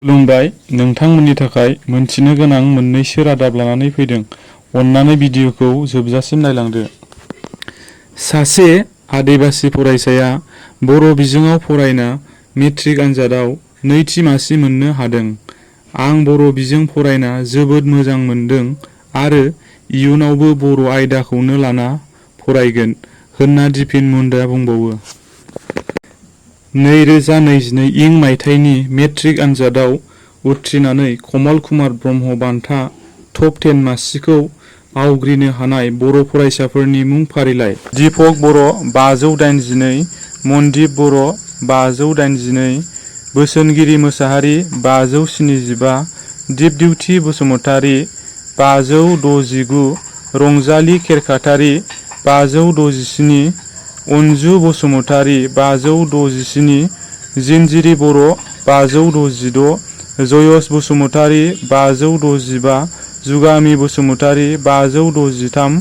खुलुमबाय नोंथांमोननि थाखाय मोनथिनो गोनां मोननैसो रादाब लानानै फैदों। अन्नानै भिडिअखौ जोबजासिम नायलांदो। सासे आदिबासि फरायसाया बर' बिजोङाव फरायना मेट्रिक आनजादाव नैथि मासि मोननो हादों। आं बर' बिजों फरायना जोबोद मोजां मोनदों आरो इयुनावबो बर' आयदाखौनो लाना फरायगोन होनना दिपिन मुन्डाया बुंबावो। 2022 इं मायथाइनि मेट्रिक आनजादाव उथ्रिनानै कमल कुमार ब्रह्म बान्था टप 10 मासिखौ आवग्रिनो हानाय बर' फरायसाफोरनि मुं फारिलाइ: दीपक बर' 582, मनदीप बर' 582, बोसोनगिरि मोसाहारि 575, दिपदिउथि बसुमतारी 569, रंजाली खेरखातारि 567, अनजु बसुमतारी 567, जिनजिरि बर' 566, जयस बसुमतारी 565, जुगामि बसुमतारी 563,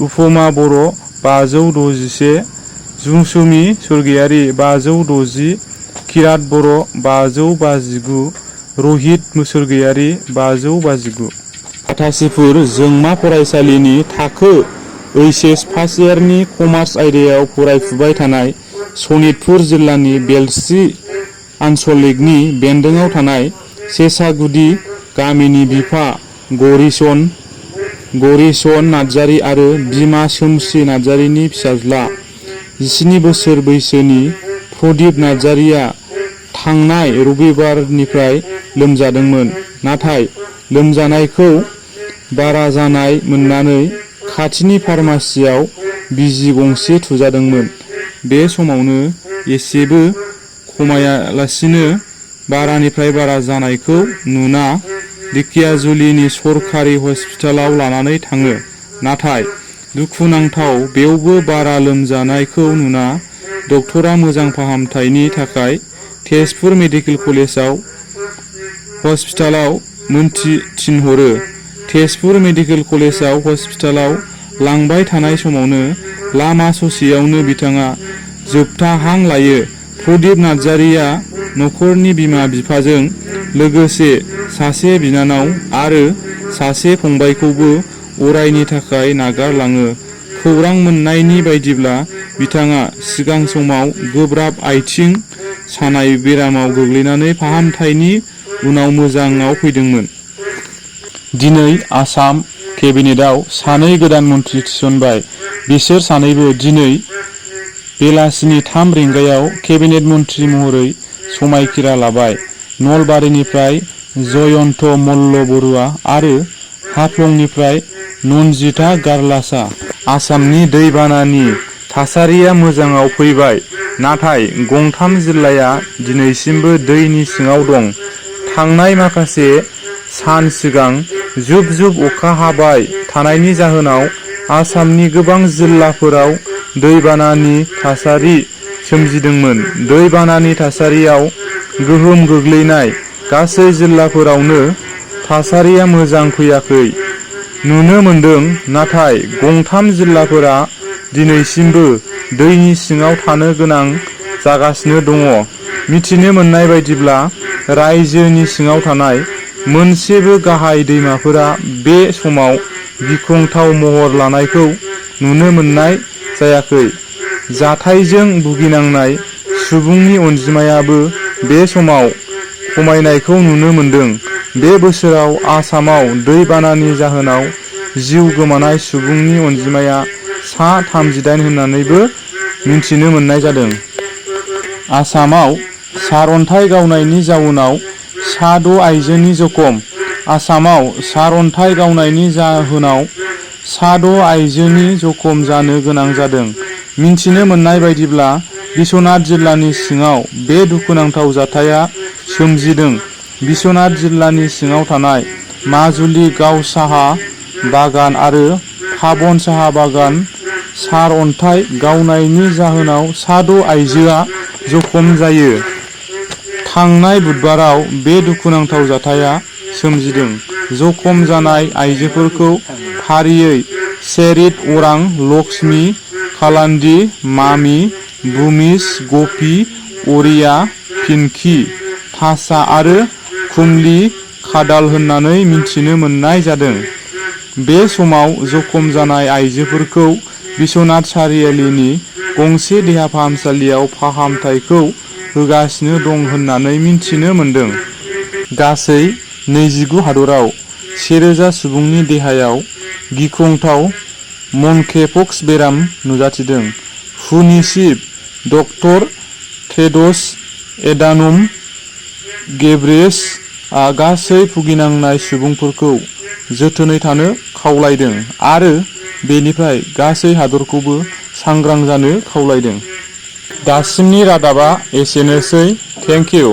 उपमा बर' 561, जुंसुमि स्वर्गियारि 560, किरात बर' 559, रहित स्वर्गियारि 559। हाथासिफुर जोंमा फरायसालिनि थाखो ओइचएस फार्स्ट इयारनि कमार्स आयदायाव फरायफुबाय थानाय सनितपुर जिल्लानि बेलस्रि आन्सलिकनि बेन्दोङाव थानाय सेसागुदि गामिनि बिफा गौरीचरण नार्जारी आरो बिमा सोमस्रि नार्जारीनि फिसाज्ला 17 बोसोर बैसोनि प्रदीप नार्जारीया थांनाय रबिबारनिफ्राय लोमजादोंमोन। नाथाय लोमजानायखौ बारा जानाय मोननानै खाथिनि फार्मासियाव बिजि गंसे थुजादोंमोन। बे समावनो एसेबो खमायालासिनो बारानिफ्राय बारा जानायखौ नुना दिखियाजुलिनि सरकारि हस्पिटालाव लानानै थाङो। नाथाय दुखुनांथाव बेवबो बारा लोमजानायखौ नुना डक्टरा मोजां फाहामथायनि थाखाय तेजपुर मेडिकेल कलेजाव हस्पिटालाव थिनहरो। तेजपुर मेडिकेल कलेजाव हस्पिटालाव लांबाय थानाय समावनो लामा ससेयावनो बिथाङा जोबथा हां लायो। प्रदीप नार्जारीया नखरनि बिमा बिफाजों लोगोसे सासे बिनानाव आरो सासे फंबायखौबो अरायनि थाखाय नागारलाङो। खौरां मोननायनि बायदिब्ला बिथाङा सिगां समाव गोब्राब आथिं सानाय बेरामाव गोग्लैनानै फाहामथायनि उनाव मोजाङाव फैदोंमोन। दिनै आसाम केबिनेटआव सानै गोदान मन्त्रि थिसनबाय। बिसोर सानैबो दिनै बेलासिनि 3 रिंगायाव केबिनेट मन्त्रि महरै समायखिरा लाबाय। नलबारिनिफ्राय जयन्त मल्ल बरुवा आरो हाफ्लंनिफ्राय नन्जिता गारलासा। आसामनि दैबानानि थासारिया मोजाङाव फैबाय, नाथाय गंथाम जिल्लाया दिनैसिमबो दैनि सिङाव दं। थांनाय माखासे सान सिगां जुब जुब अखा हाबाय थानायनि जाहोनाव आसामनि गोबां जिल्लाफोराव दैबानानि थासारि सोमजिदोंमोन। दैबानानि थासारियाव गोहोम गोग्लैनाय गासै जिल्लाफोरावनो थासारिया मोजां फैयाखै नुनो मोनदों, नाथाय गंथाम जिल्लाफोरा दिनैसिमबो दैनि सिङाव थानो गोनां जागासिनो दङ। मिथिनो मोननाय बायदिब्ला रायजोनि सिङाव थानाय मोनसेबो गाहाय दैमाफोरा बे समाव गिख्रंथाव महर लानायखौ नुनो मोननाय जायाखै। जाथायजों भुगिनांनाय सुबुंनि अनजिमायाबो बे समाव खमायनायखौ नुनो मोनदों। बे बोसोराव आसामाव दै बानानि जाहोनाव जिउ गोमानाय सुबुंनि अनजिमाया सा 38 होननानैबो मिथिनो मोननाय जादों। आसामाव सारअन्थाइ गावनायनि जाउनाव सा 6 आइजोनि जखम। आसामाव सारअन्थाइ गावनायनि जाहोनाव सा 6 आइजोनि जखम जानो गोनां जादों। मिथिनो मोननाय बायदिब्ला बिश्वनाथ जिल्लानि सिङाव बे दुखुनांथाव जाथाया सोमजिदों। बिश्वनाथ जिल्लानि सिङाव थानाय माजुलि गाव साहा बागान आरो पाबन साहा बागान सारअन्थाइ गावनायनि जाहोनाव सा 6 आइजोआ जखम जायो। थांनाय बुधबाराव बे दुखुनांथाव जाथाया सोमजिदों। जखम जानाय आइजोफोरखौ फारियै चेरित अरां, लक्ष्मी, कालान्दी, मामि, भुमिज, गपि, अरिया, पिंकी, भाषा आरो खुमलि खादाल होननानै मिन्थिनो मोननाय जादों। बे समाव जखम जानाय आइजोफोरखौ बिश्वनाथ सारियालिनि गंसे देहा फाहामसालियाव फाहामथायखौ होगासिनो दं होननानै मिन्थिनो मोनदों। गासै 29 हादराव 1000 सुबुंनि देहायाव गिख्रंथाव मनकेपक्स बेराम नुजाथिदों। हुनि चिफ डक्टर टेड्रस एडानम गेब्रेयेसुसआ गासै भुगिनांनाय सुबुंफोरखौ जोथोनै थानो खावलायदों आरो बेनिफ्राय गासै हादरखौबो सांग्रां जानो खावलायदों। दासिमनि रादाबा एसेनोसै। Thank you.